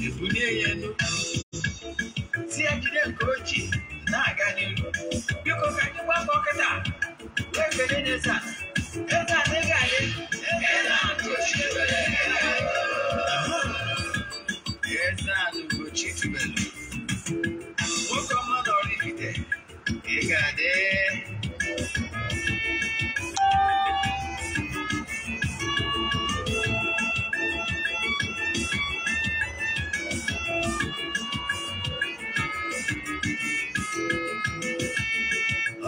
Ebulie ya elu, si ya jide nke ochie na-aga n'iru. Biko ka anyị gbakọ kịta wee kelee n'eze a. Eze a ị ga-adị. Eze a Ugochi tubelu. Eze a Ugochi tubelu. Nwoke ọma na Oraifite, ị ga-adị.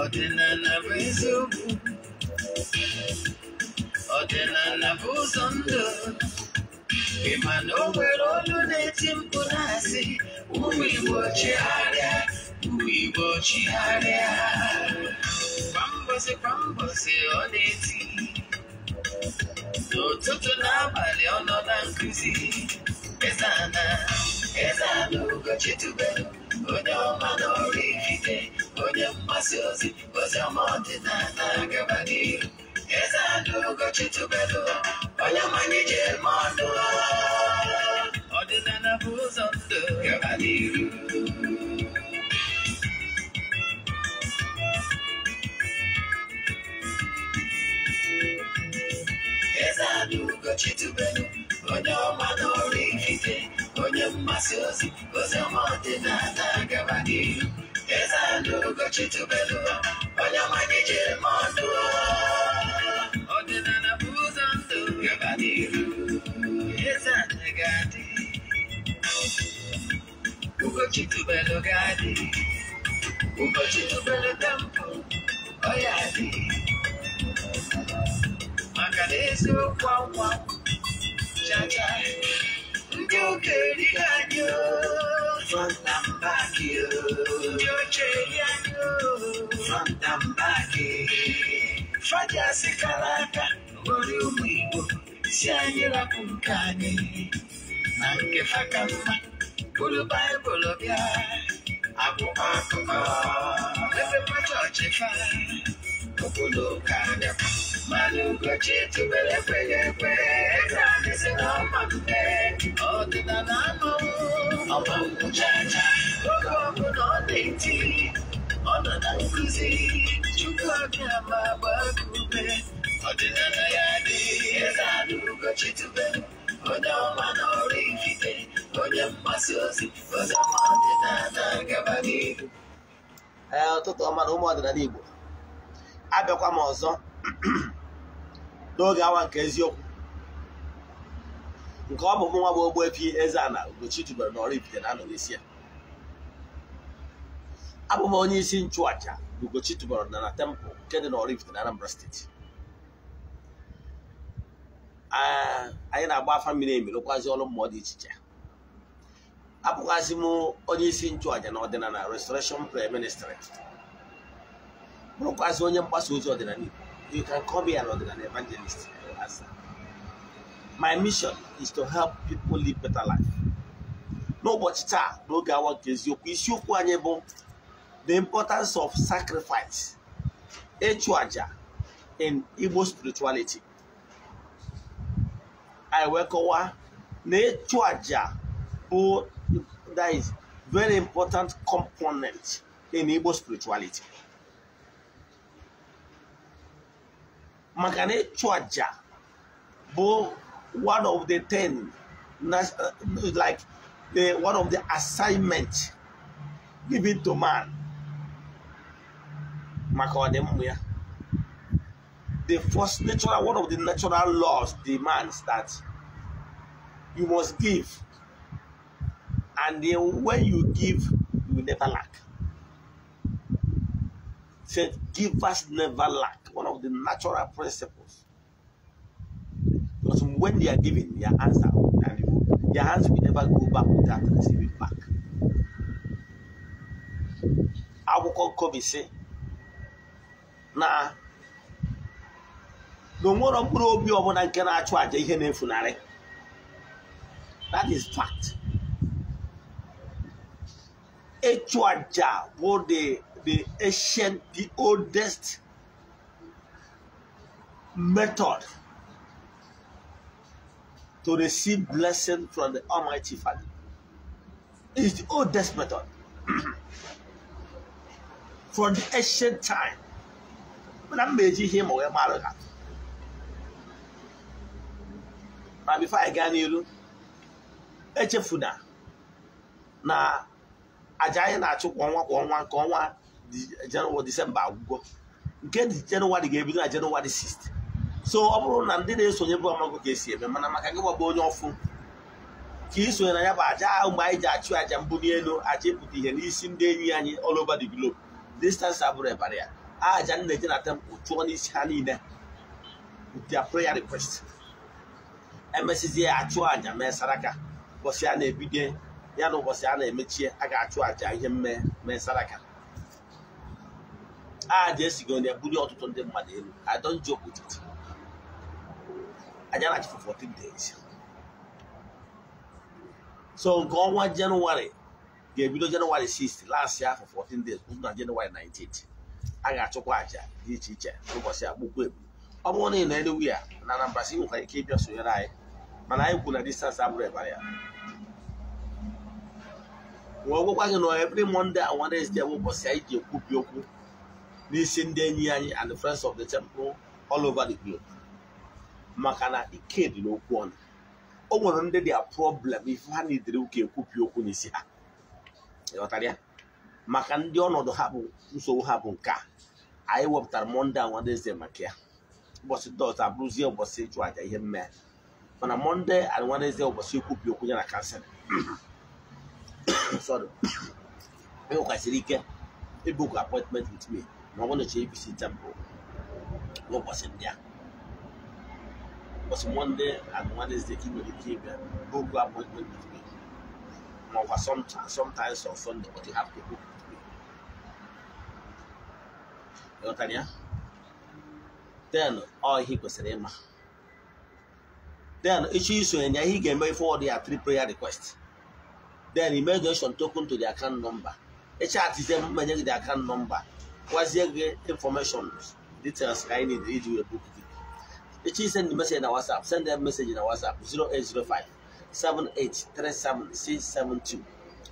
Ọdịnala bụ eziokwu, ọdịnala bụ ụzọ ndụ. Ị ma na o nwere olu na-eti mkpu na-asị, ụmụ Igbo chigharịa, ụmụ Igbo chigharịa. Kwa mbọsị kwa mbọsị ọ na-eti, n'ụtụtụ n'abalị ọ nọ na nkụzi. Eze ana, Eze ana Ugochi tubelu, onye ọma na Oraifite, onye mgbasa ozi, ozi ọma ọdịnala gaba n'iru. Eze ana Ugochi tubelu, onye ọma anyị ji eme ọnụ. Ọdịnala bụ ụzọ ndụ gaba n'iru. Eze ana Ugochi tubelu, onye ọma na Oraifite, onye mgbasa ozi, ozi ọma ọdịnala gaba n'iru. Eze ana Ugochi tubelu, onye ọma anyị ji eme ọnụ. Ọdịnala bụ ụzọ ndụ gaba n'iru. Eze ana ga-adị, Ugochi tubelu ga-adị, Ugochi tubelu temple, ọ ya adị. Maka na eziokwu anwa chacha, ndị ụka erighị anyị o, front and back o. Ndị oche eri anyị o, front and back. Faja sịkara aka ghọrọ ụmụ Igbo, si anyị rapụ nke anyị na nke fa ka mma. Buru Baịbụl bịa, akwụkwọ akụkọ, mepekwa chọọchị fa, obodo ụka abịakwa. Mana Ugochi tubelu ekweghị ekwe, eze anyị sị na ọma mme, ọdịnala amanwụ, ọmanwụ chacha. Oge ọbụla ọ na-eti, ọ nọ na nkụzi, Chukwu abịa ma gbaa gị ume. Ọdịnala ya dị, Eze ana Ugochi tubelu, onye ọma na Oraifite, onye mgbasa ozi, ozi ọma ọdịnala gaba n'iru. Ee, ụtụtụ ọma na ụmụ ọdịnala Igbo. Abịakwa m ọzọ n'oge awa nke eziokwu, nke ọ bụ mụ nwa bụ Ogbuefi Eze-Ana Ugochi tubelu na Oraifite na-anọ n'isi ya. Abụ m onye isi nchụaja Ugochi tubelu na temple nke dị na Oraifite na Anambra steeti. Anyị na-agba afa mmiri emi, rụkwazi ọrụ mmụọ dị iche iche. Abụkwazị m onye isi nchụaja na ọdịnala Restoration Prayer Ministry, bụrụkwazị onye mgbasa ozi ọdịnala Igbo. You can call me an ọdịnala evangelist. My mission is to help people live better life. N'ụbọchị taa n'oge awa nke eziokwu, isiokwu anyị bụ the importance of sacrifice, ịchụ aja in Igbo spirituality. Anyị wee kọwaa na ịchụ aja bụ that is very important component in Igbo spirituality. Maka na ịchụ aja bụ one of the 10, like the one of the assignment given to man maka ọdịmma ya. The first natural, one of the natural laws demands that you must give, and then when you give, you will never lack. Said givers never lack. One of the natural principles. Because when they are giving, their answer, and their hands will never go back without receiving back. Akwụkwọ Nkobi sị na onwere mkpụrụ obi ọbụla nke na-achụ àjà ihe na-efunarị. That is fact. Ịchụ àjà bụ the ancient, the oldest method to receive blessing from the Almighty Father. It's the oldest method. From the ancient time. But I'm making him away. But before I get you, echefuna na aja anyị na-achụ kwa ọnwa kwa ọnwa nke ọnwa Jenụwarị Disemba agwụgwọ nke Jenụwarị ga-ebido na Jenụwarị 6. So ọ bụrụ na ndị na-esonye bụ amago ka esi eme, mana maka gị gbagba onye ọfụ ka ị sonye na ya bụ aja ahụ mgbe anyị ji achụ aja mbuli elu, aja ịpụta ihe n'isi ndị enyi anyị all over the globe. Distance abụrụ ebara ya aja nna eje na temple chụọ n'isi ha niile with their prayer request. Emesizie ya achụ aja mee saraka ụbọchị a na-ebido ya na ụbọchị a na-emechie a ga-achụ aja ihe mme mee saraka. Aja esigo na ebuli ọtụtụ ndị mmadụ elu. I don't joke with it. Aja na-achụ for 14 days. So nke ọnwa Jenụwarị ga-ebido Jenụwarị 6 last year for 14 days na Jenụwarị 19th. A ga-achụkwa aja dị iche iche ụbọchị akpụkpọ ebu. Ọ bụrụ na ị nọ Enugu ya na Anambra, ị nwekwara ike ịbịa sonyere anyị, mana anyị kwuru na distance abụrụ ebara ya. Wee gwakwa gị na every Monday and Wednesday bụ ụbọchị anyị ji ekwubi okwu n'isi ndị enyi anyị and the friends of the temple all over the globe. Maka na ike dị n'okwu ọnụ. O nwere ndị dị a problem ife ha nidere ụka ekwubi okwu n'isi ha. Ịghọtara ya? Maka ndị ọnọdụ ha bụ nsogbu ha bụ nke a, anyị wepụtara Monday and Wednesday maka ya. Ụbọchị ndị ọzọ abụrụzie ụbọchị ịchụ àjà ihe mmee, mana Monday and Wednesday ụbọchị ikwubi okwu ya na kansịl. Sorry, ị nwekwasịrị ike ibook appointment with me ma ọ bụrụ na chọọ ABC temple n'ụbọchị ndị a. Ụbọchị Monday and Wednesday ka ị nwere ike ịbịa book appointment with me, ma ọkwa sometimes on Sunday, but you have to book with me. Ịghọtara ya? Then ọ ihe kwesịrị ịma. Then ịchọ isonye ya, ihe ị ga-eme forward ya 3 prayer request. Then email donation token to the account number. Ịchatizie mmanye gị the account number, gwazie gị information details ka anyị need iji wee book gị. Ịchọ send the message na WhatsApp, send them message na WhatsApp 0805 7837 672.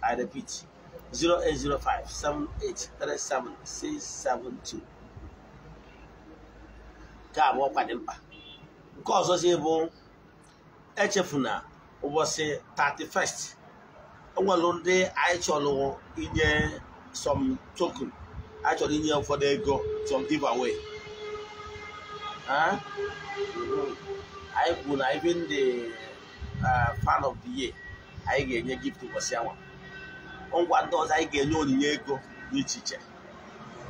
I repeat, 0805 7837 672. Nke a bụ ọkwa dị mkpa. Nke ọzọzi bụ echefuna ụbọchị 31st enwere ndị anyị chọrọ inye some token, anyị chọrọ inye ụfọdụ ego, some giveaway. Anyị kwuru na even the fan of the year anyị ga-enye gift ụbọchị anwa. Ngwa ndị ọzọ anyị ga-enye onyinye ego dị iche iche.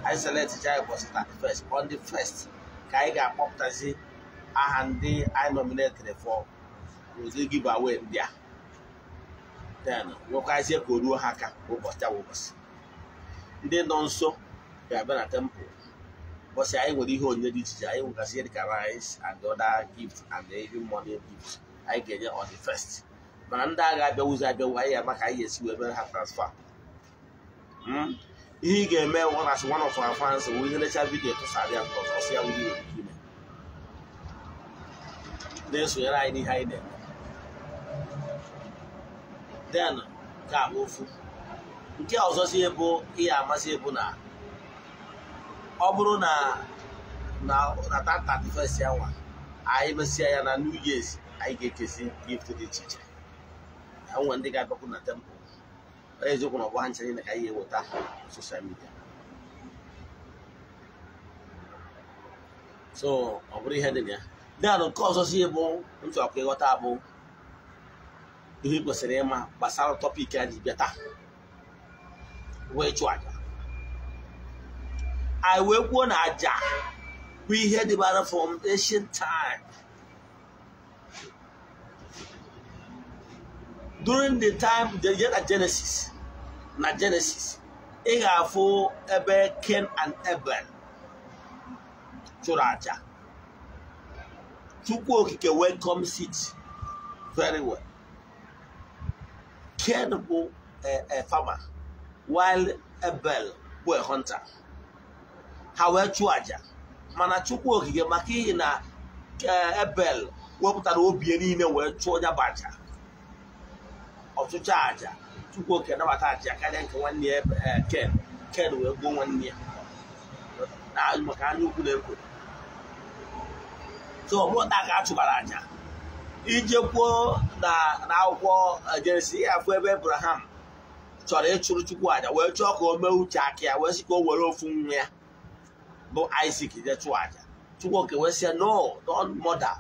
Anyị select cha ụbọchị 31st on the 1st ka anyị ga-akpọpụtazi aha ndị anyị nominated for ụdị giveaway ndị a. Then nwekwazie ka o ruo ha aka ụbọchị ahụ. Ụbọchị ndị nọ nso ga-abịa na temple. Ụbọchị anyị nwere ihe onyinye dị iche iche, anyị nwegasị ihe dịka rice and other gift and even money gift anyị ga-enye on the 1st. Mana ndị agha abịawuzi abịawu, anyị ama ka anyị ga-esi wee mere ha transfer. Ihe ị ga-eme as one of our fans bụ ihe lecha vidiyo tụsara ya nke ọzọ, ọsọ ya wuri nwere ike ime na-esonyere anyị n'ihe anyị na-eme. Then nke a bụ ofu. Nke ọzọzi bụ ihe amasị bụ na ọ bụrụ na na na 31st ya nwa anyị mesịa ya na New Year's, anyị ga-ekesi gift dị iche iche. Enwe ndị ga-abịakwu na temple. Eziokwu na ọ bụ ha nche niile ka anyị ga-eweta social media. So ọ bụrụ ihe dị na ya. Then nke ọzọzi bụ nchọkwa ịghọta bụ ihe ị kwesịrị ịma gbasara topic a ji bịa taa, wee chụọ aja. Anyị wee kwuo na aja bụ ihe dịbara from ancient time. During the time the na Genesis, na Genesis, ị ga-afụ ebe Cain and Abel chụrụ aja. Chukwu Okike welcomes it very well. Cain bụ a farmer, while Abel bụ a hunter. Ha wee chụọ aja, mana Chukwu Okike maka ihi na Abel wepụtara obi ya niile wee chụọ ya bụ aja. Ọtụtụ aja Chukwu Okike nabata aja karịa nke nwanne ya Ken. Ken wee gbuo nwanne ya maka anya ukwu na ekwo. So ọ ka a chụbara aja. Ije kwuo na akwụkwọ Jenesis ya afụ ebe Abraham chọrọ ịchụrụ Chukwu aja wee chọọ ka o mee uche aka ya wee sị ka o were ofu nwa ya bụ Isaac je chụọ aja. Chukwu Okike wee sị, no, don't murder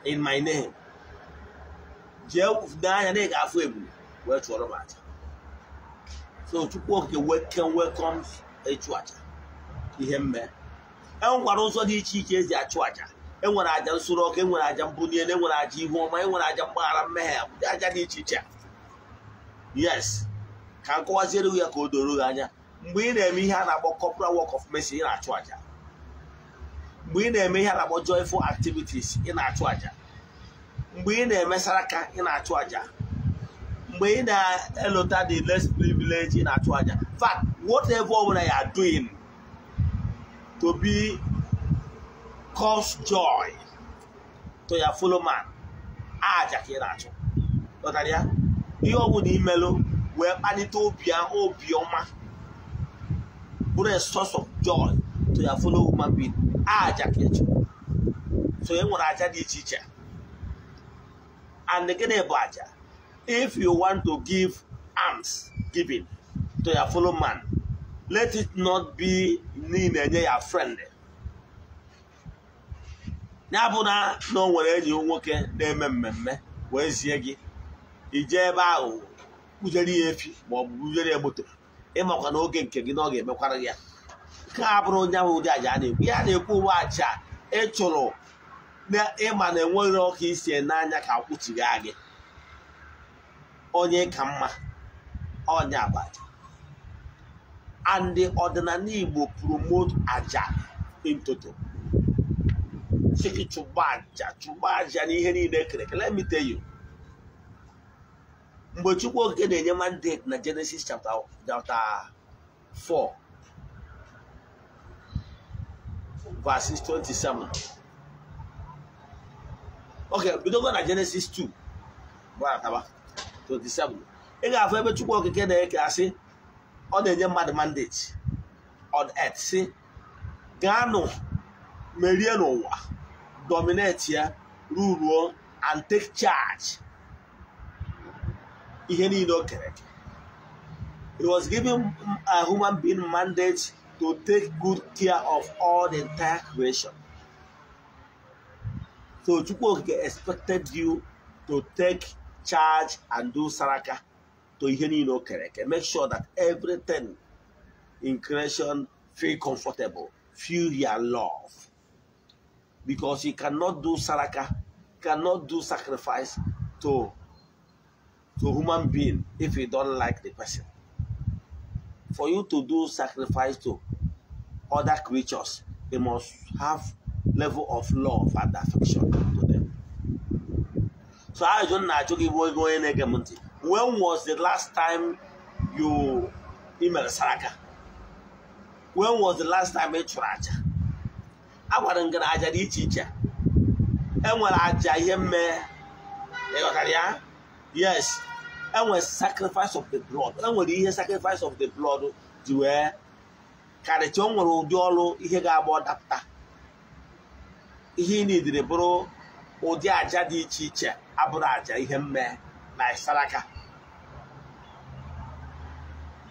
in my name. Jee n'anya na ị ga-afụ ebule wee chụọrọ m aja. So Chukwu Okike welcomes ịchụ aja ihe mme. E nwekwara ụzọ dị iche iche esi achụ aja. Enwere aja nsure ọkụ, enwere aja mbunye, enwere aja ihu ọma, enwere aja mgbaghara mmehie, ụdị aja dị iche iche. Yes, ka m kọwaziere ya ka o doro gị anya. Mgbe ị na-eme ihe a na-akpọ corporal work of mercy, ị na-achụ aja. Mgbe ị na-eme ihe a na-akpọ joyful activities, ị na-achụ aja. Mgbe ị na-eme saraka, ị na-achụ aja. Mgbe ị na-elota the less privileged, ị na-achụ aja. In fact, whatever ọbụla you are doing to be cause joy to your fellow man, aja ka ị na-achụ. Ghọtara ya? Ihe ọ bụla imelụ wee kpalite obi ọma bụrụ a source of joy to your fellow human being, aja ka ị chụrụ. So e nwere aja dị iche iche. And gịnị bụ aja? If you want to give alms giving to your fellow man, let it not be na enye ya friend. Ya bụ na o nwere enyi nwoke na-eme mmemme wee zie gị ije ebe ahụ kụjere ya efi ma ọ bụ kụjere ya moto, ịmakwa na oge nke gị na ọ ga-emekwara ya. Nke a bụrụ onye ahụ ụdị aja a na-ekwu. Ya na-ekwu ụwa aja ịchụrụ na ịma na enweghị ọka isi n'anya ka akwụchigha gị. Onye ka mma onye abaja. And the ọdịnala Igbo promote aja in total. Siki chụba aja n'ihe niile ekere eke. Let me tell you, mgbe Chukwu Okike na-enye mandate na Genesis chapter 4 verses 27. Okay, bidogo na Genesis 2 27. Ị ga-afụ ebe Chukwu Okike na-eke asị ọ na-enye mmadụ mandate on earth sị gaanụ merie n'ụwa, dominate ya, ruruo and take charge ihe niile o kere eke. He was given a human being mandate to take good care of all the entire creation. So Chukwu Okike expected you to take charge and do saraka to ihe niile o kere eke. Make sure that everything in creation feel comfortable, feel your love. Because you cannot do saraka, cannot do sacrifice to human being if you don't like the person. For you to do sacrifice to other creatures, they must have level of love and affection to them. So I don't know. When was the last time you email saraka? When was the last time you chụrụ aja? Agwara m gị na aja dị iche iche. Enwere aja ihe mme, ịghọtara ya? Yes, enwere sacrifice of the blood. Enwere ihe sacrifice of the blood ji wee karịcha. O nwere ụdị ọrụ ihe ga-agba ọdapụta. Ihe ị nidiri bụrụ ụdị aja dị iche iche abụrụ aja ihe mme na saraka,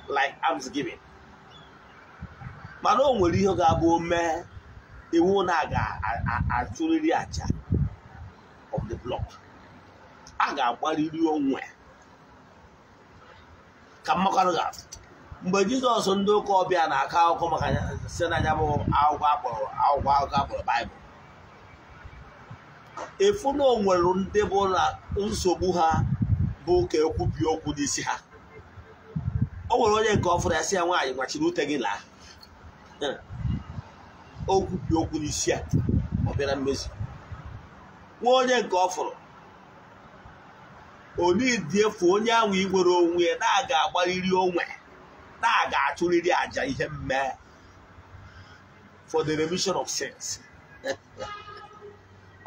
like almsgiving. Mana o nwere ihe ga-abụ mee iwu na a ga-achụrịrị aja of the blood. A ga-agbarịrị onwe ka mmakwarụ ga-afụ. Mgbe Jizọs ndị ụka ọbịa na-akọ akụkọ maka si na ya bụ akwụkwọ akpọrọ akwụkwọ akụkọ akpọrọ Baịbụl, efu na o nwere ndị bụ na nsogbu ha bụ ka ekwubi okwu n'isi ha. O nwere onye nke ọfụrụ ya sị ya, nwaanyị gbachiri ute gị laa. O kwubi okwu n'isi ya, ọ bịara mmezu. Nwa onye nke ọfụrụ onidi efu onye ahụ iwere onwe ya na-aga agbarịrị onwe, na-aga achụrịrị aja ihe mme for the remission of sins.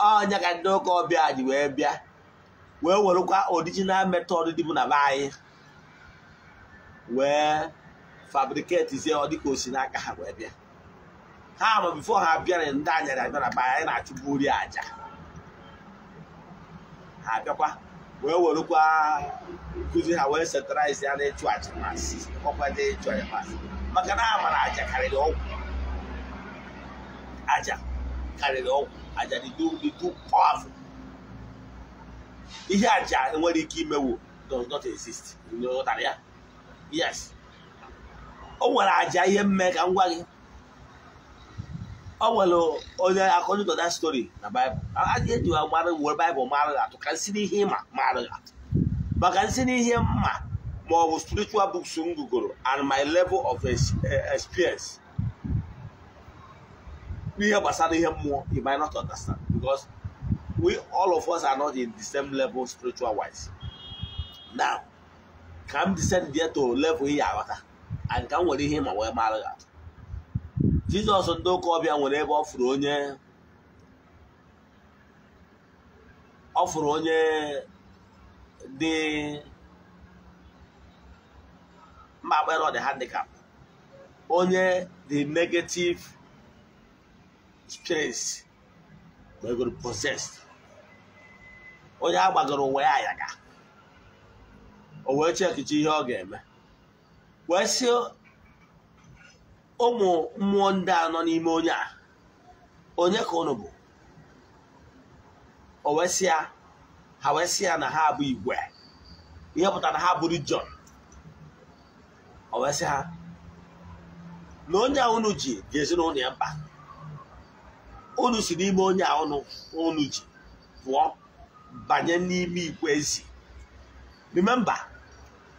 Ọnya ka ndị ụka ọbịa ji wee bịa wee werekwa original method dịbụ na be anyị wee fabricate zie ọ dịka osi n'aka ha wee bịa. Ha ma before ha bịara ndị anyarị abịa na be anyị na-achụbu ori aja. Ha abịakwa wee werekwa nkụzi ha wee centralize ya na ịchụ aja masị ọkwa ndị ịchụ aja masị maka na a mara aja karịrị ọgwụ. Aja karịrị ọgwụ. Aja dị too powerful. Ihe aja nwere ike imewu does not exist. Ya? Yes. O nwere aja ihe mme ka m gwa gị. O nwere onye according to that story na Bible. Aja eji mara were Bible mara atụ ka nsi n'ihe ịma mara atụ. Maka nsi n'ihe mma ma ọ bụ spiritual books m gụgoro and my level of experience n'ihe gbasara ihe mmụọ, you might not understand because we all of us are not in the same level spiritual wise. Now, ka m descend there to level ihe aghọta and ka m nwere ihe ma wee mara atụ. Jizọs ndị ụka ọbịa nwere ebe ọ fụrụ onye dị mba akpara ọ dị handicap, onye the negative spirits were possessed, onye a gbagoro ụwa ya ayaga, o wee chekichi ihe ọ ga-eme wee sị ụmụ mmụọ ndị a nọ n'ime onye a, onye ka unu bụ? O wee sị ya, ha wee sị ya na ha bụ igwe, ihe pụtara na ha bụrụ Jọn. O wee sị ha na onye a unu ji dị ezinụlọ ya mkpa, unu si n'ime onye a unu ji pụọ banye n'ime igwe ezi. Remember,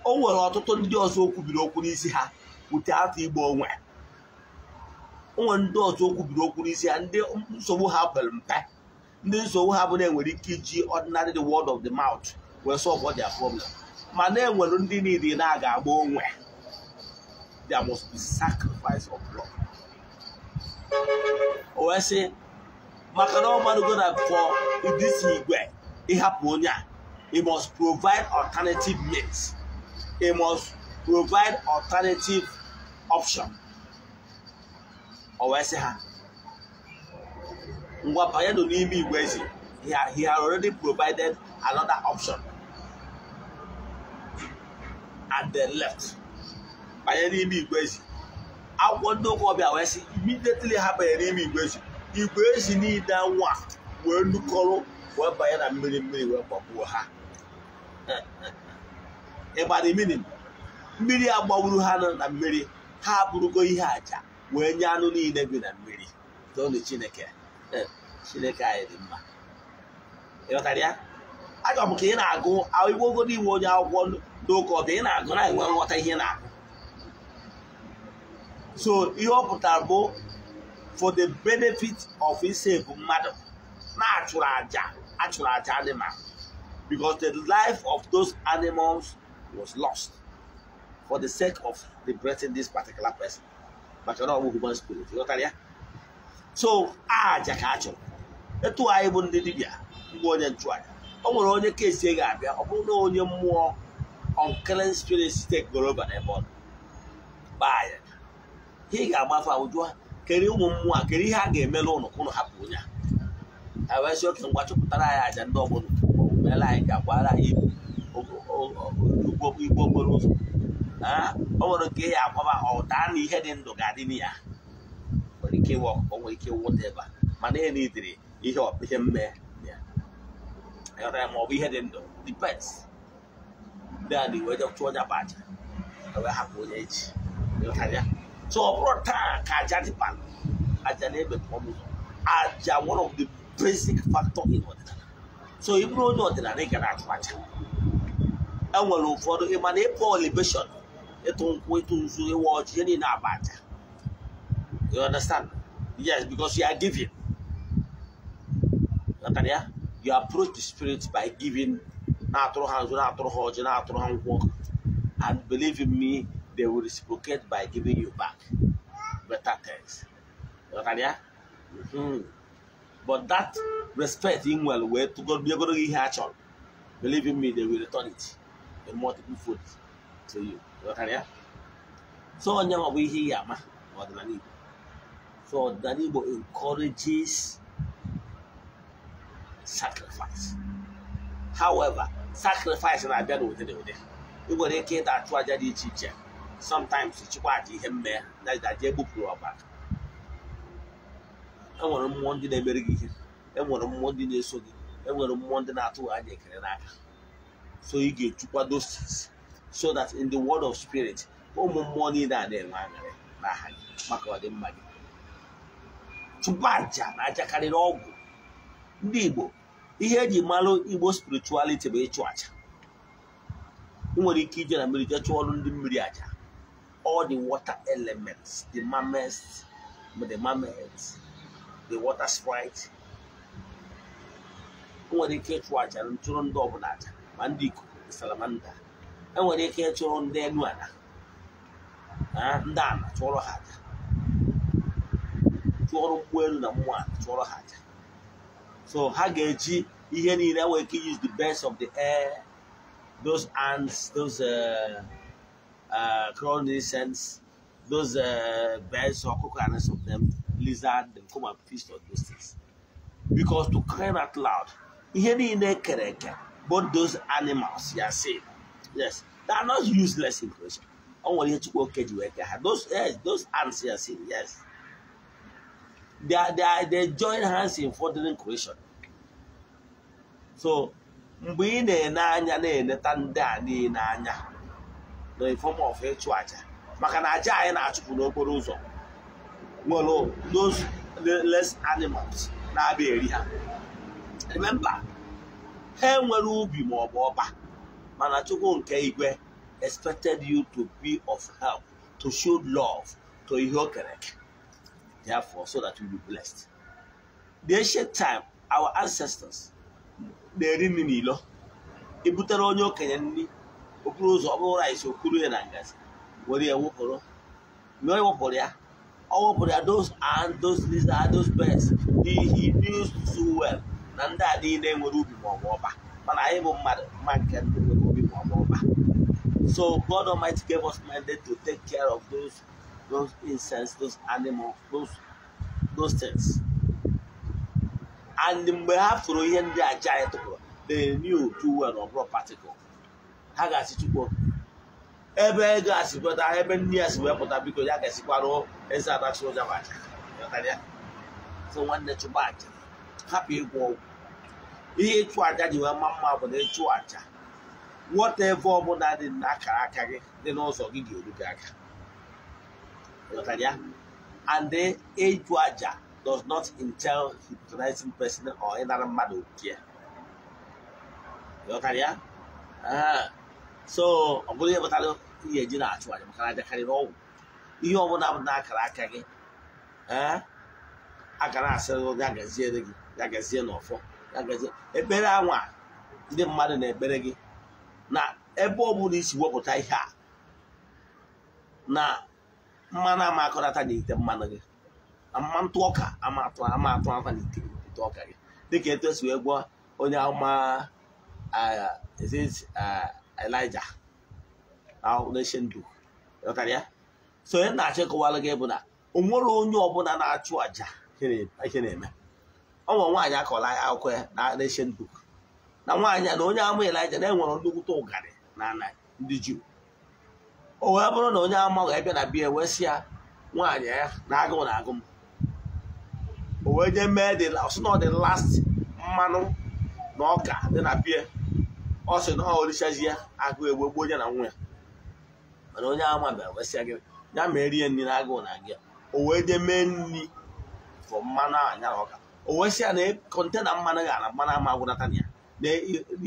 o nwere ọtụtụ ndị ọzọ okwu biri okwu n'isi ha without igbo onwe. O nwere ndị ọzọ okwu biri okwu n'isi ha, ndị nsogbu ha pere mpe, ndị nsogbu ha bụ na enwere ike iji ordinary the word of the mouth wee solve all their problem. Ma na enwere ndị niile na-aga agba onwe. There must be sacrifice of blood. O wee sị maka na ọ marugo na for this igwe ịhapụ onye a, he must provide alternative means. He must provide alternative option. O wee sị ha ngwa banyenụ n'ime igwe ezi. He had already provided another option and then left. Banye n'ime igwe ezi. Akwụkwọ ndị ụka ọbịa wee sị immediately ha banyere n'ime igwe ezi, igwe ezi niile nwa wee nukọrọ wee banye na mmiri mmiri wee gbagbuo ha. Ịgbara mmiri agbagburu ha na mmiri, ha abụrụgo ihe aja wee nye anụ niile bi na mmiri. Toonu Chineke. Chineke anyị dị mma. Ịghọtara ya? Achọrọ m ka ị na-agụ iwegodo iwe onye akwụkwọ n'ụka ọbịa, ị na-agụ na-enwe nghọta ihe na-agụ. So ihe ọ pụtara bụ for the benefit of isave mmadụ na-achụrụ aja, achụrụ aja animal, because the life of those animals was lost for the sake of liberating this particular person. Maka na ọ bụ human spirit. Ịghọtara ya? So aja ka achụrụ. Etu anyị bụ ndị dibịa mgbe onye nchụaja, o nwere onye kesi ga-abịa, ọ bụrụ na onye mmụọ unclean spirit take over n'ebe ọ nọ, gbaa ya. Ihe ị ga-agbafe awụjụa kere ụmụ mmụọ a, kere ihe a ga-emere ụnụ ka ụnụ hapụ onye a. Ha wee sị oke ngwa chụpụtara anyị aja ndị ọgbọ meere anyị ga-agbara anyị igbo okporo ụzọ. O nwere nke ya akwaba ọ daa na ihe dị ndụ ga-adị na ya, nwere ike ịwụ ọkụkọ, nwere ike ịwụta ebe a, mana ihe n'idiri ihe mme ya ma ọ bụ ihe dị ndụ depends. Then wee chụọ onye bụ aja wee hapụ onye echi. So ọ bụrụ taa ka aja dịkwa, aja na-emepe ọnụ ụzọ. Aja one of the basic factor in ọdịnala. So ị bụrụ onye ọdịnala ị ga na-achụ aja. E nwere ụfọdụ ịma na ịpụ libation, ịtụ nkwụ, ịtụ nzu, ịwa ọjị, ihe niile agba aja. You understand? Yes, because you are giving. Ya? You approach the spirit by giving. Na-atụrụ ha nzu, na-atụrụ ha ọjị, na-atụrụ ha nkwụ. And believe in me, they will reciprocate by giving you back better things. Ya? But that respect ị nwere wee tụgoro gị ihe a chọrọ, believe in me, they will return it in multiple folds to you. Ghọtara ya? So onye ma bụ ihe iyi ama n'ọdịnala Igbo. So ọdịnala Igbo encourages sacrifice. However, sacrifice na-abịa n'ụdị na ụdị. Ị nwere ike ịda achụ aja dị iche iche. Sometimes chịkwa aja ihe mme na aja egbupụrụ ọbara. Enwere mmụọ ndị na-emere gị ihe, enwere mmụọ ndị na-eso gị, enwere mmụọ ndị na-atụ anya ekele n'aka. So ị ga-echukwa those things so that in the world of spirit, ụmụ mmụọ niile a na-enwe aṅụrị n'aha gị maka ọdịmma gị. Chụpụ aja na aja karịrị ọgwụ. Ndị Igbo, ihe eji malụ Igbo spirituality bụ ịchụ aja. Ị nwere ike ije na mmiri jee chụọ ọrụ ndị mmiri aja. All the water elements, the mermaids, the water sprite. Ị nwere ike ịchụ aja nchụrụ ndị ọbụla aja, ma ndị ikuku, the salamander. E nwere ike ịchụrụ ndị enu ala, ndị ana chụọrọ ha aja, chụọrọ mkpu elu na mmụọ ala chụọrọ ha aja. So ha ga-eji ihe niile nwere ike use the best of the air, those ants, those crawling insects, those birds, ọkụkọ and rest of them, lizard, them come and feast on those things. Because to cry out loud, ihe niile kere eke, both those animals you are seeing, yes, they are not useless in creation. O nwere ihe Chukwu oke ji wee kee ha. Those, yes, those ants you are seeing, yes, they join hands in furthering creation. So mgbe ị na-ene anya na-eneta ndị a niile anya na in form of ịchụ aja, maka na aja anyị na-achụpụ n'okporo ụzọ nwere those less animals na-abịa eri ha. Remember, ha enwere ubi ma ọ bụ ọba, mana Chukwu nke igwe expected you to be of help, to show love to ihe o kere eke. Therefore, so that you will be blessed. The ancient time, our ancestors, na-eri nri n'ilo. Ibutere onye okenye nri, okporo ụzọ ọ bụrụ rice okuru ya na ngazi were ya wụpụrụ. Mgbe ọ wụpụrụ ya, ọ wụpụrụ ya those ants, those lizards, those birds, he knew so well na ndị a niile nwere ubi ma ọ bụ ọba, mana anyị bụ mmadụ mma nke ndị nwere ubi ma ọ bụ ọba. So God Almighty gave us mandate to take care of those insects, those animals, those things. And mgbe ha fụrụ ihe ndị aja anyị tụpụrụ, they knew too well ọ bụrụ particle. Ha ga-asị Chukwu ebe ego a si pụta, ebe nne ya si wee pụta, biko ya ga-esikwara eze adachi ụja bụ aja. So nwanne, chụba aja, hapụ ịgwọ ọgwụ. Ihe ịchụ aja ji wee ma mma bụ na ịchụ aja, whatever ọbụla dị n'akara aka gị dị n'ụzọ gị ga-eru gị aka. And the ịchụ aja does not entail hypnotizing person or ịnara mmadụ oke. Ya? So ọ bụrụ ihe pụtara ihe eji na-achụ aja, maka na aja karịrị ọgwụ. Ihe ọbụla bụ n'akara aka gị, a ga na-asị ya gaziere gị, ya gazie n'ọfọ, ya gazie. Ekpere anwa ndị mmadụ na-ekpere gị na ebe ọ bụla isi wepụta ihe a na mmanụ ama akọnata n'ite mmanụ gị, na mmanụ ọka ama atụ ata n'ite ọka gị, dịka etu esi wee gwa onye ama Elijah na book. Ya? So onye na-achọ ịkọwara gị bụ na o nwere onye ọbụla na-achụ àjà ihe na-eme. Ọ nwere nwaanyị akọla akụkọ ya na ancient book, na nwaanyị na onye ama Elijah na-enwere nnukwute ụgarị na ana ndị Juu. O wee bụrụ na onye ama ga-abịa na bia wee sị ya nwaanyị ya na agụụ na agụ m, o wee jee mee dị ọsị na ọ dị last mmanụ na ọka dị na bia, ọ sị na ọ orichazi ya agụụ egbe gbuo ya na nwa ya. Mana onye ama bịara wee sị ya gị ya ma erie nri na agụụ na agụ ya, o wee jee mee nri fọ mmanụ ahụ anya na ọka. O wee sị ya na kọntena mmanụ ga na mmanụ ama agwụnata na ya, na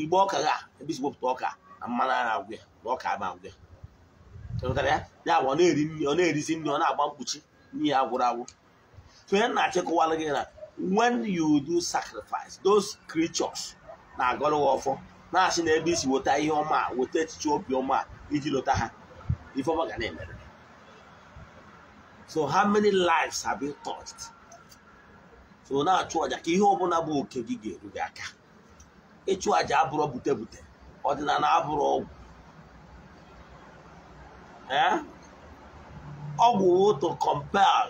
igbe ọka ga ebisi wepụta ọka na mmanụ ahụ agwụ ya, na ọka ama agwụ ya. Ya ya bụ ọ na-eri nri, ọ na-erisi nri, ọ na-agba mkpuchi nri ya agwụrụ agwụ. So ihe na-achịkọwara gị na when you do sacrifice, those creatures na-agọrọ gị ọfọ, na-asị na ebe isi weta ihe ọma, weta echiche obi ọma iji lọta ha, ife ọma ga na-emere. So how many lives have you touched So na-achụ àjà ka ihe ọbụla bụ oke gị ga-eru gị aka. Ịchụ àjà abụrọ bute bute, ọdịnala abụrọ ọgwụ. Ọgwụ to compel,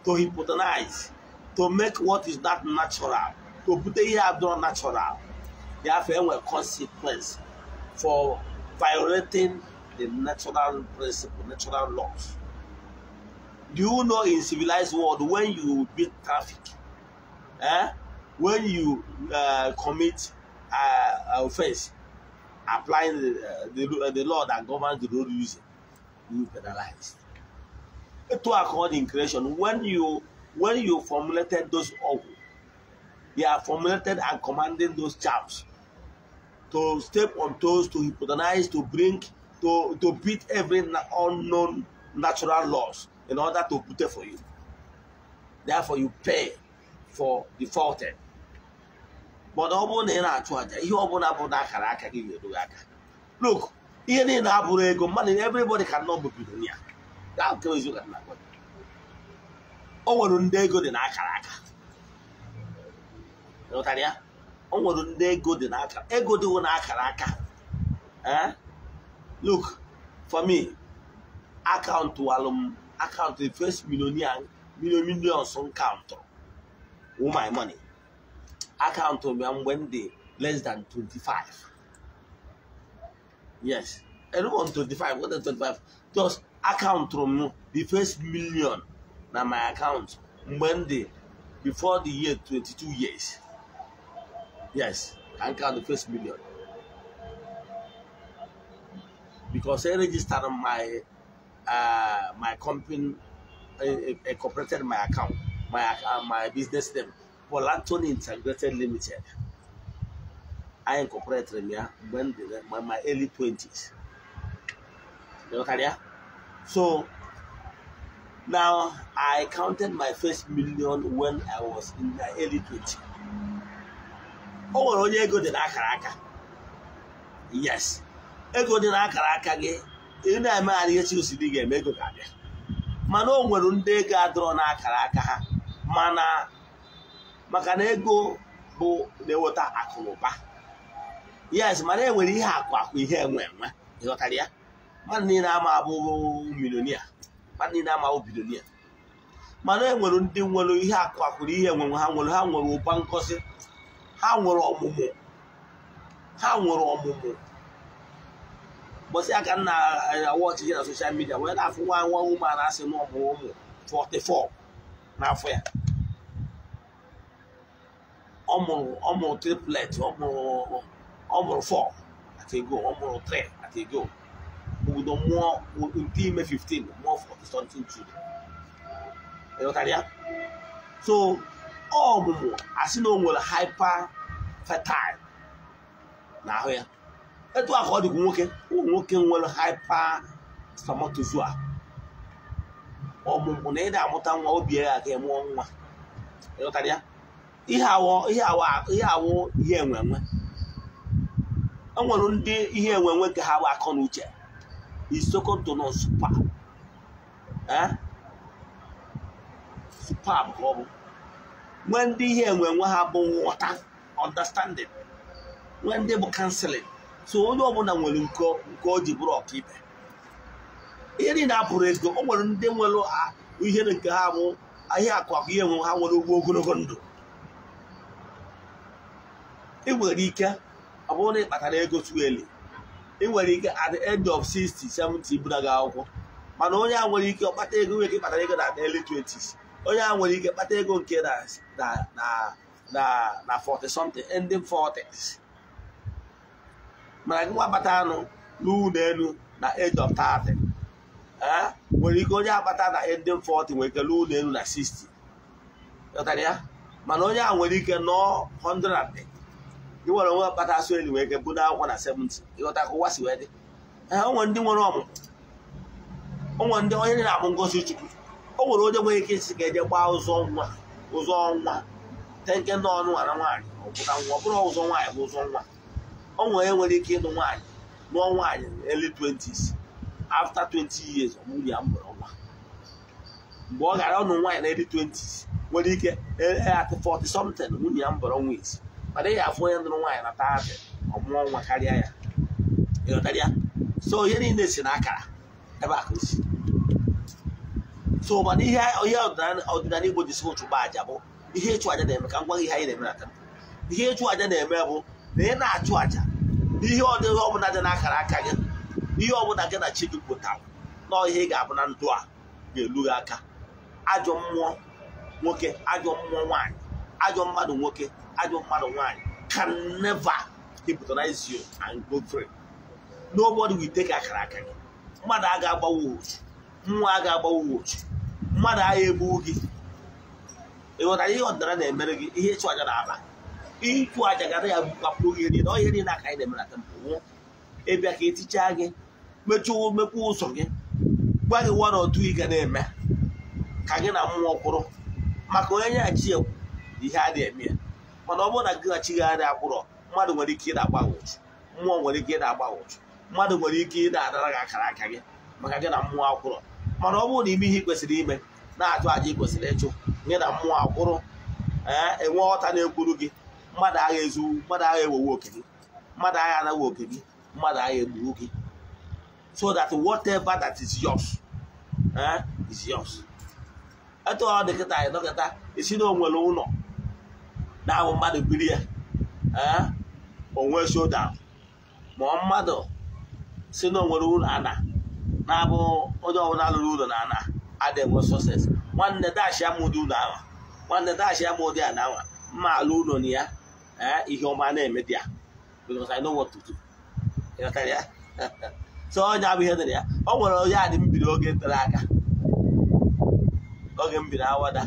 to hypnotize, to make what is not natural, to put ihe abụrọ natural. Therefore, enwere consequence for violating the natural principle, natural laws. Do you know in civilized world, when you beat traffic, when you commit offense, applying the law that governs the road using, you penalized. To accord in creation, when you formulated those ọgwụ, they are formulated and commanding those charms to step on toes, to hypnotize, to bring, to beat every unknown natural laws in order to put it for you. Therefore, you pay for defaulted. But ọ bụrụ na ị na-achụ àjà, ihe ọbụla bụ na akara aka gị ga-eru gị aka. Look, ihe niile abụrụ ego, mmadụ, everybody cannot be billionaire. That nke eziokwu ka na-agwa gị. O nwere ndị ego dị n'akara aka. Ịghọtara ya? O nwere ndị ego dị n'akara, ego dịwo n'akara aka. Look, for me, account walum, account the first millionaire, millions on count. All my money. Account me when they less than 25. Yes, everyone 25, what is 25? Just account from the first million na my account when they before the year 22 years. Yes, I count the first million. Because I registered my my company, I incorporated my account, my business name, Paul Anthony Integrated Limited. I incorporated me when my early 20s. You know, so now I counted my first million when I was in my early 20s. Oh, onye ego dị n'akara aka. Yes. Ego dị n'akara aka gị, ị na-emegharị ihe chi osiri ga-eme ego ga-abịa. Mana o nwere ndị ego adọrọ n'akara aka ha, mana maka na ego bụ na-eweta akụ na ụba. Yes, mana e nwere ihe akụ akụ ihe enwe enwe, ịghọtara ya? Mmadụ niile ama abụ millionaire, mmadụ niile ama abụ billionaire. Mana e nwere ndị nwere ihe akụ akụ na ihe enwe enwe, ha nwere ụba ngozi, ha nwere ọmụmụ, ha nwere ọmụmụ. Mbọsị aka nna watch ihe na social media wee na-afụ nwa nwa woman asị na ọmụrụ ụmụ 44 n'afọ ya. Ọ mụrụ triplet, ọ mụrụ 4 at a go, ọ mụrụ 3 at a go. Obodo mụọ nke ime 15, mụọ 40 something children. Ịghọtara ya? So ọmụmụ asị na o nwere hyper fertile n'ahụ ya. Etu a ka ọ dịkwa nwoke, ụmụ nwoke nwere hyper spermatozoa. Ọmụmụ na ịda amụta nwa obi ya aka mụọ nwa. Ịghọtara ya? Ihe awụ ihe enwe enwe. E nwere ndị ihe enwe enwe nke ha bụ akọ na uche. Isoko to no super. Superb ka ọ bụ. Nwee ndị ihe enwe enwe ha bụ nghọta, understanding. Nwee ndị bụ counseling. So onye ọbụla nwere nke o ji bụrụ ọkaibe. Ihe niile apụrụ ego, o nwere ndị nwere ihe nke ha bụ ahịa akụ akụ ihe enwe ha nwere ụgwọ ogologo ndụ. Ị nwere ike ọ bụrụ na ị kpatara ego too early, ị nwere ike at the end of 60, 70 bụra gị akwụkwọ. Mana onye a nwere ike ọ kpata ego, nwere ike ịkpatara ego na early 20s. Onye a nwere ike kpata ego nke na 40 something, ending 40s. Mana gị nwa kpata anụ n'ụlọ elu na age of 30, nwere ike onye akpata na ending 40 nwere ike n'ụlọ elu na 60. Ghọtara ya? Mana onye a nwere ike nọọ 100. Gị nwere onwe kpata asụ elu nwere ike budo akwụkwọ na 70. Ịghọta ka ụwa si wee dị. O nwere ndị nwere ọmụmụ, o nwere ndị onye na-abụ ngozi Chukwu. O nwere onye nwere ike isi ga-eje gbaa ụzọ nwa tenke ndị ọnụ na nwaanyị ọbụna nwa, ọ bụrụ ụzọ nwaanyị bụ ụzọ nwa. O nwere nwere ike ịnụ nwaanyị, nụọ nwaanyị early 20s, after 20 years ọmụrụ ya mụrụ nwa. Mgbe ọ gara ọnụ nwaanyị na early 20s, Nwere ike at 40 something nwunye ya mbọrọ nwa isi, mana ị afụ onye nụrụ nwaanyị na 30 ọmụọ nwa karịa ya. Ịghọtara ya? So ihe niile si n'akara ebe a ka o si. So mana ihe ọdịnala Igbo ji sị chụba aja bụ ihe ịchụ aja na-eme. Ka m gwa gị ihe anyị na-eme na temple. Ihe ịchụ aja na-eme bụ na ị na-achụ aja n'ihe ọdịghị ọbụla dị n'akara aka gị, ihe ọbụla gị na chi gị pụtara na ihe ị ga-abụ na ndụ a ga-elu gị aka. Ajọ mmụọ nwoke, ajọ mmụọ nwaanyị, ajọ mmadụ nwoke, ajọ mmadụ nwaanyị can never hypnotize you and go free. Nobody will take akara aka gị. Mmadụ aga agbawa otu, mmụọ aga agbawa otu, mmadụ agha egbu gị. Ịghọtara ihe ọdịnala na-emere gị? Ihe ịchụ aja na-aba. Ịchụ aja gara ya bukapụrụ gị niile. Ọ ihe niile aka anyị na-eme na temple nwụọ. Ịbịa ka etichaa gị, mechụọ mekwa ụzọ gị, gwa gị one or two ị ga na-eme ka gị na mmụọ kwụrụ. Maka onye nyaghachi ekwu ihe a na-eme ya. Mana ọ bụrụ na gị ghachi gị adị akwụrọ, mmadụ nwere ike ịda agba ụchụ, mmụọ nwere ike ịda agba ụchụ, mmadụ nwere ike ịda adara gị akara aka gị maka gị na mmụọ akwụrọ. Mana ọ bụrụ na ime ihe ị kwesịrị ime, na-achụ aja ị kwesịrị ịchụ, gị na mmụọ akwụrụ, enwe ọta na-ekwuru gị, mmadụ agha ezu, mmadụ agha ewewe oke gị, mmadụ agha anaghị oke gị, mmadụ agha egbuo gị. So that whatever that is yours is yours. Etu ọ dị kịta anyị dọkịta isi na onwere ụlọ na-ahụ mmadụ biri ya, onwe showdown. Ma mmadụ si na onwere ụlọ ana na-abụ onye ọbụla lụrụ ụlọ na ana adịghị enwe success. Nwanne dash ya mụdị ụlọ ahụ, nwanne dash ya mụdị ana ahụ, mma alụ ụlọ na ya, ihe ọma na-eme dị ya, because I know what to do. Ịghọtara ya? So onye abụ ihe dị na ya. O nwere onye adị m biri oge tere aka, oge m biri awada,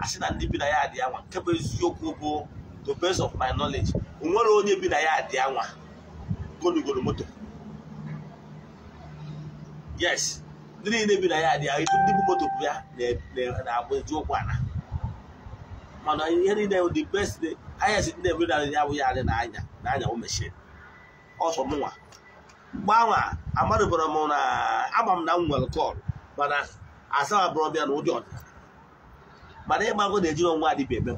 a sị na ndị bi na ya adị anwa. Nke bụ eziokwu bụ, to best of my knowledge, o nwere onye bi na ya adị anwa golugolo moto. Yes, ndị niile bi na ya adị anwa, ndị bụ moto bụ ya na-agba eji ụkwụ ana. Mana ihe niile the best the highest ndị ebi na ya bụ ya adị n'anya n'anya o mechie ọsọ mụnwa. Mgbe anwa amadụbara m na ama m na m nwere kọl, mana asababụrụ m ya na ụdị ọdịnala. Mana ịgbago na-ejiri onwe adịbịa eme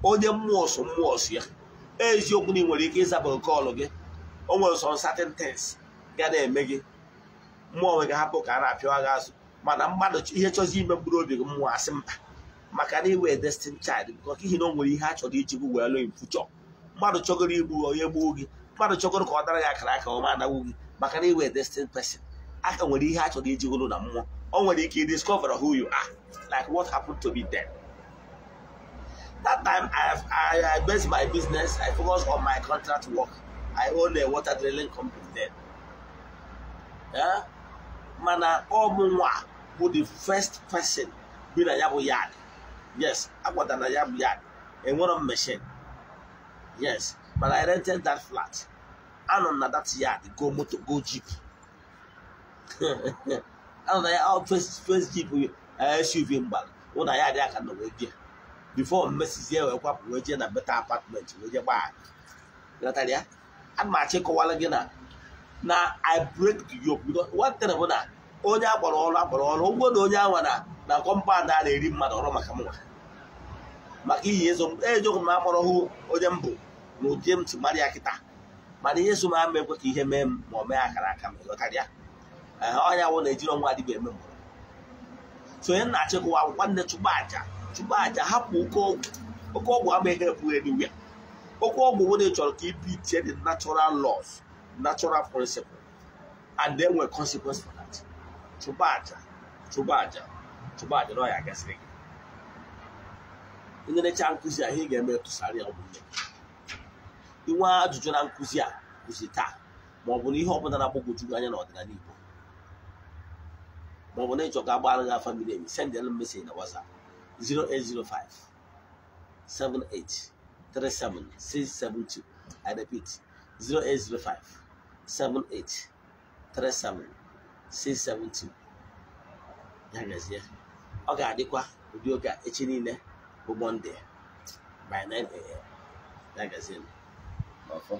onye mmụọ sọ mmụọ sọ ya. Eziokwu na ị nwere ike ịzapụ kọlụ gị, o nwere some certain things ga na-eme gị, mmụọ nwe ga-ahapụ ka a na-apịawa gị azụ. Mana mmadụ ihe chọzi ime mkpụrụ obi gị, mmụọ asị mba, maka na iwe destined child, because ihi na o nwere ihe a chọrọ iji gị wee lụọ in future. Mmadụ chọgoro igbu onye gbuo gị, mmadụ chọgoro ka ọ dara gị akara aka ọma anagbu gị, maka na iwe destined person. Aka nwere ihe a chọrọ iji gụrụ na mmụọ. O nwere ike discover who you are, like what happened to me then. That time I based my business, I focused on my contract work. I own a water drilling company then. Yeah? Mana ọmụnwa bụ the first person bi na ya bụ yard. Yes, akwata na ya bụ yard. Enwere m machine. Yes, but I rented that flat. Anọ m na that yard, go moto, go jeep. Anọ na ya first jeep SUV mgbara. Wụ na ya dị aka nọ wee bịa. Before mmesizie wee kwapụ wee jee na better apartment wee jee gbaa. Ghọtara ya? Ana m achọ ịkọwara gị na I break the yoke, because one thing bụ na onye akpọrọ ọrụ akpọrọ ọrụ ụgwọ na onye anwa na compound a na-eri mmadụ ọrụ maka mụnwa. Maka iyi ezo ejokwu m akpọrọ hụ onye mbụ na ụdị m si mara ya kịta. Mana ihe so m ama ekwe ka ihe mee m ma ọ mee akara aka m. Ghọtara ya? Ọnya wụ na-ejiri ọnwa adịbịa eme mgbọrọ. So onye na-achịkwa nwanne chụba aja, chụba aja, hapụ oke ọgwụ. Oke ọgwụ ama ihe efu anywhere. Oke ọgwụ bụ na ị chọrọ ka i beat the natural laws, natural principle, and then nwere consequence for that. Chụba aja, chụba aja, chụba aja na ọ ya gasịrị gị. Nnecha nkụzi a, ihe ị ga-eme tụsara ya ụmụnne gị. Inwe ajụjụ na nkụzi a kụzi taa, ma ọ bụ na ihe ọbụla na-agbagwoju gị anya n'ọdịnala Igbo, ma ọ bụ na ịchọ ka agbara gị afa miri emi, send them message na WhatsApp 0805 78 37 672. I repeat, 0805 78 37 672. Ya gazie. Ọ ga-adịkwa ụdị oge a echi niile bụ Monday by 9 a.m. Ya gazie. Ọfọ.